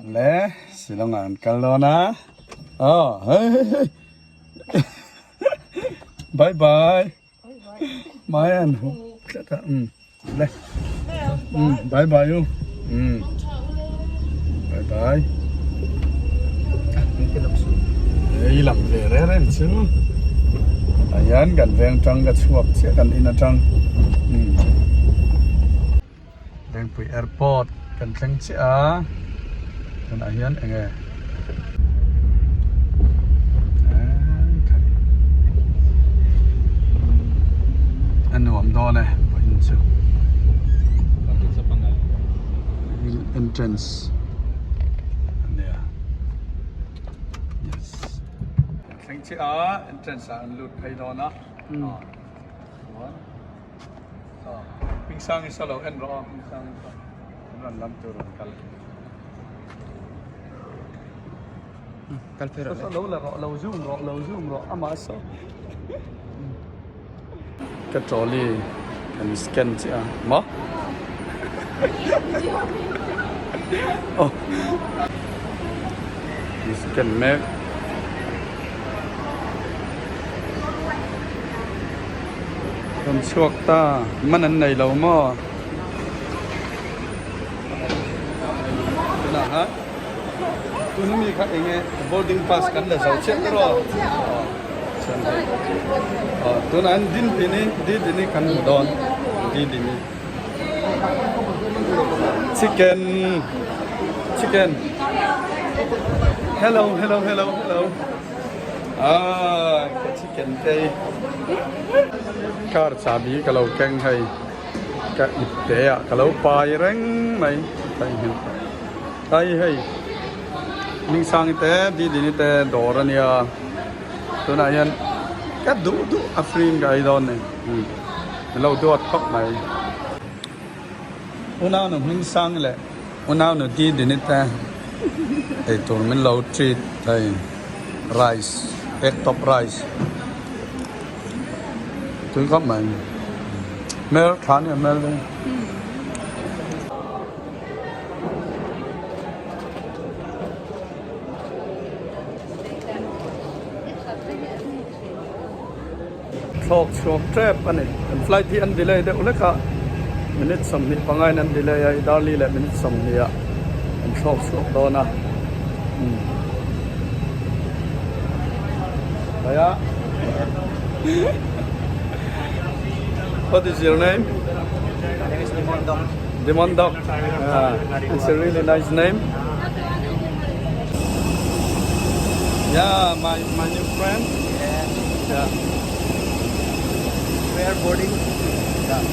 Le Shillong ah kan kal dawn a aw hei hei hei bye bye mai an hup tlat a umm le umm bye bye u umm bye bye ei lam ve reng reng chu tah hian kan veng tang ka chhuak chiah kan in atang umm. Lengpui airport kan thleng chiah a tunah hian eng nge a nuam dawn e vawiin chu entrance a nia yes kan thleng chiah a entrance ah an lut phei dawn a chuan. Hmingsang i saw lo en rawh aw Hmingsang i saw an rawn lam tur rawn kal kal phei rawh le lo la rawh lo zoom rawh lo zoom rawh amah saw ka trolley kan scan chiah a maw aw kan scan mek. Rawn chhuak ta man an nei lo maw tunah khan tun ami kha eng nge boarding pass kan la zo chiah ta rawh chuan hei aw tunah hian din dini di dini kan hmu dawn di dini chicken chicken hello hello hello hello ah ka chicken te car chahbi ka lo keng hei ka ip te ah ka lo pai reng mai hei hi hei hei Hmingsangi te Didini te dawr ania tunah hian ka duh duh a free in ka ei dawn ni min lo duat khawp mai Unaunu Hmingsangi leh Unaunu Didini te eitur min lo treat hei rice egg top rice tui khawp mai hmel tha ania hmel te. Thlawk chhuak tep a ni. Kan flight hi an delay deuh hlek a, minute 25 in an delay a, i darli leh minute 20 ah kan thlawk chhuak dawn a. Umm. Khaia. What is your name? My name is Dimon Dok. Dimon Dok. Yeah, it's a really nice name. Yeah, my, my new friend. Yeah. Yeah. We are boarding. Yeah.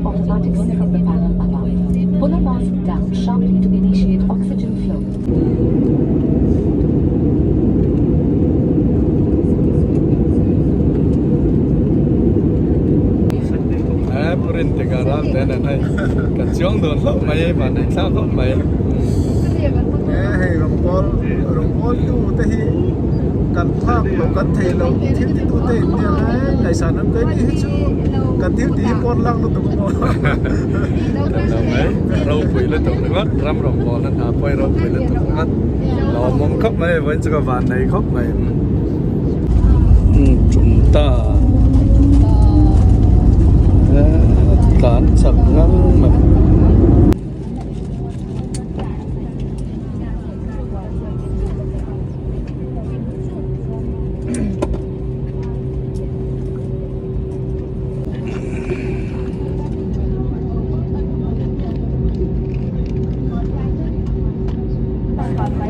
Automatically from the panel above. Pull a mask down sharply to initiate oxygen flow. Eh, purin te ka ral te nen hei kan chuang dun hlauh mai hei van nei thlak hlauh mai. Eh, hei rawngbawl rawngbawl tu te hi kan phak lo kan thei lo thil ti tu te in nia lai ngaihsan an pe ni hi chu kan thil tih hi pawn lang lutuk a maw. Kan lo mai ropui lutuk ringawt ram rawngbawl na hna pawh hi ropui lutuk ringawt lawmawm khawp mai vawiin chu ka van nei khawp mai um tum ta tlan chak ngang mai.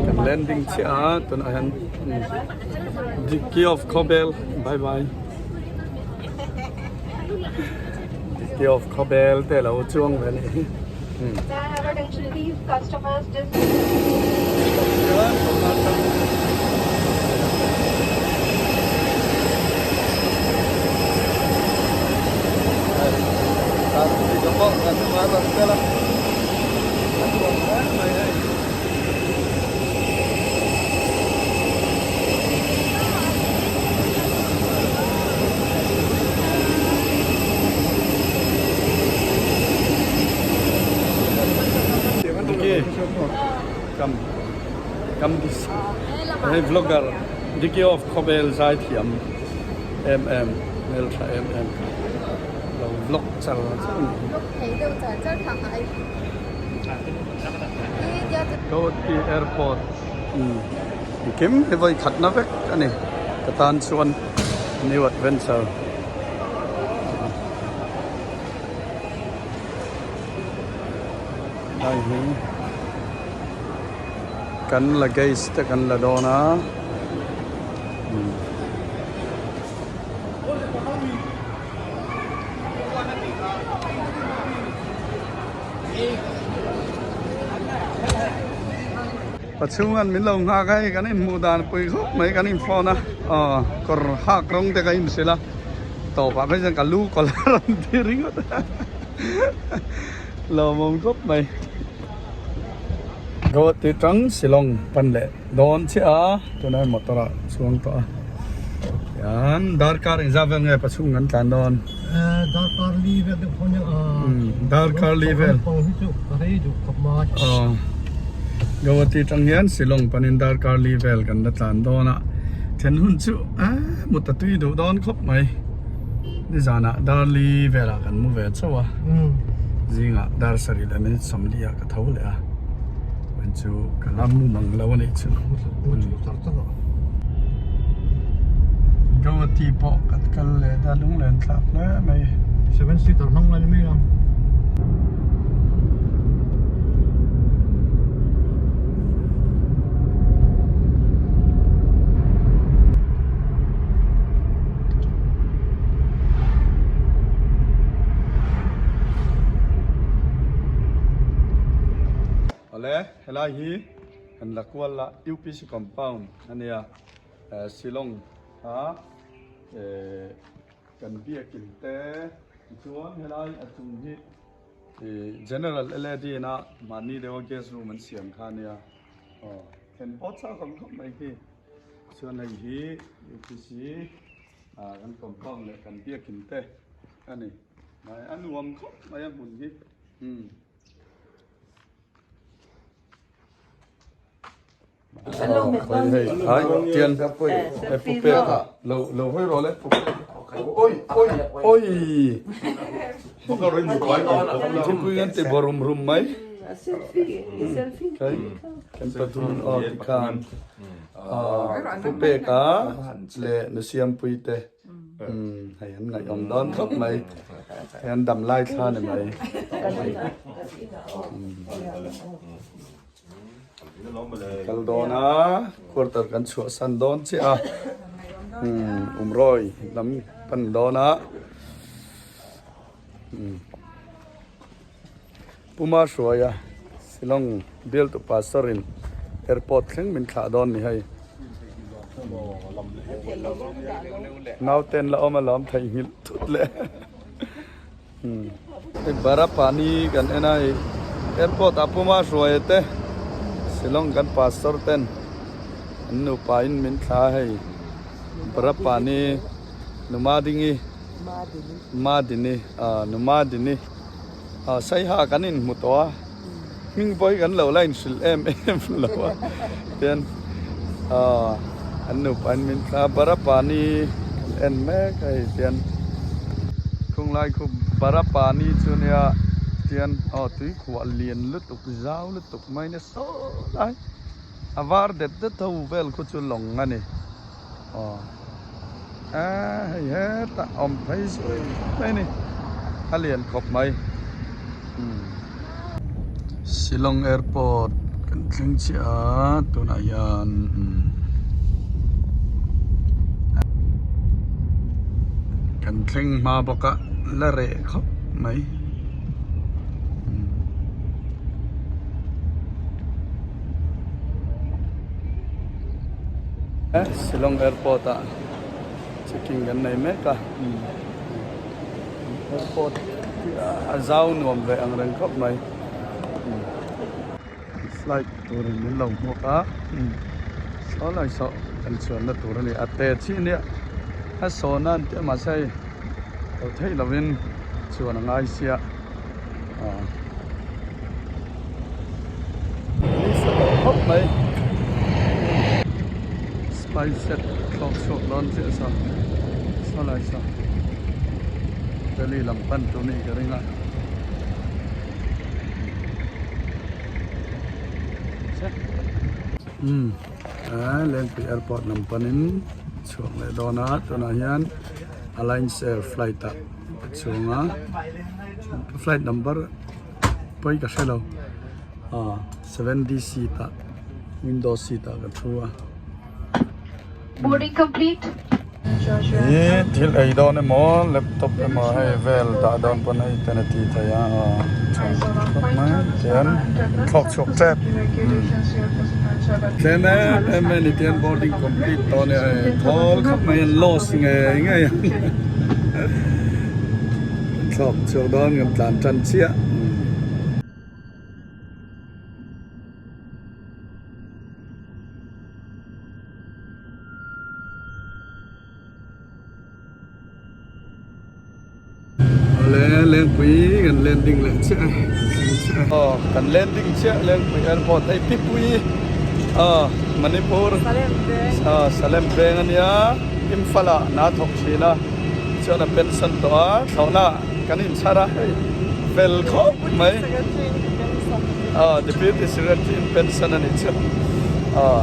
Kan landing chiah a tunah hian Dicky of Khawbel bye bye Dicky. Diki of Khawbel te lo chuang ve a nih hi. Diki kam kam hei vlogger Diki of Khawbel zai thiam em em hmel tha em em lo vlog char char a ni. Guwahati airport engkim hi vawi khatna vek a ni ka tan chuan new adventure. Lai hi kan luggage te kan la dawn a. Pachhungan min lo nghak a hei kan inhmuh dan pui khawp mai kan in phone a aw kawr hak rawng te ka inhrilh a tawpah phei chuan ka lu kawlh a rawn ti ringawt a lawmawm khawp mai. Guwahati tang Shillong pan leh dawn chiah a tunah motor ah chuang tawh a hian darkar engzat vel nge pachhung kan tlan dawn. Darkar li vel deuh pawh nia darkar li vel aw Guwahati tang hian Shillong panin darkar li vel kan la tlan dawn a then hun chu mut a tui duh dawn khawp mai nizanah dar li velah kan mu ve chauh a zingah dar sarih leh minute sawmli ah ka tho leh a chuan chu ka la mu mang lo a nih chu Guwahati pawh kan kal leh ta lunglen thlak hle mai. Seven seater hmang lai ni mai ang. Awle helai hi kan la kual a UPC compound a nia Shillong kha kan biakin te tichuan helai a chung hi General LAD na mahni deuha guest room an siam kha a nia aw thlen pawh chak awm khawp mai hi chuan hei hi UPC kan compound leh kan biakin te a ni a nuam khawp mai a hmun hi. Hei an ngaihawm dawn khawp mai hei an dam lai thla ni mai kal dawn a quarter kan chhuah san dawn chiah a umrawi lam pan dawn a Puma hruaia Shillong bialtu pastor in airport thleng min thlah dawn ni hei. Nauten la awm a lawm theihnghilh thut leh. Hei Barapani kan en a hei airport ah Puma hruaia te Shillong kan pastor ten an nupa in min thlah a hei Barapani Numadingi Madini Numadini. Saiha kan inhmu tawh a, hming pawh hi kan lo la inhrilh em em lo a, tian an nupa in min thla a, Barapani kan en mek a hei tian khunglai khu Barapani chu nia tian aw tuikhuah lian lutuk zau lutuk mai na saw lai a var det det ho vel khu chu lawng a ni. Aw hei hetah awm phei zui mai a ni a lian khawp mai Shillong airport kan thleng chiah a tunah hian kan thleng hma bawk a la reh khawp mai. Shillong airport ah checking kan nei mek a airport a zau nuam ve ang reng khawp mai flight turin min lo hmuak a saw lai saw kan chuanna tur a ni a te chi nia a sawna an tih a mahse hei lo theih lovin chuan a ngai sia ah nisa tawh khawp mai spice set thlawk chhuak dawn chiah saw saw lai saw Delhi lam pan tur nih ka ring a. Umm Lengpui airport lam panin chhuak leh dawn a tunah hian Alliance Air flight ah ka chuang a flight number pawi ka hre lo ah 7D seat ah window seat ah ka thu a. Boarding complete. Hi thil ei dawn emaw laptop emaw hei vel dah dawn pawn hei ten a ti thei a aw chuan khawp mai tian thlawk chhuak tep tlem em em mai a ni tian boarding complete tawh a nia hei thawl khawp mai an loss ngei ngei a thlawk chhuak dawn kan tlan tan chiah. Awle Lengpui kan landing leh chiah e kan thleng chiah e. Aw kan landing chiah Lengpui airport hei Pipui aw Manipur aw Salem veng ania Imphal ah hna thawk thin a chuan a pension tawh a thlawhna kan inchhar a hei fel khawp mai aw Deputy Secretary in pension a nih chu aw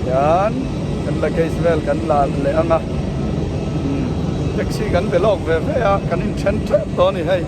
hian kan luggage vel kan la leh ang a umm taxi kan be lawk ve ve a kan inthen tep tawh a ni hei.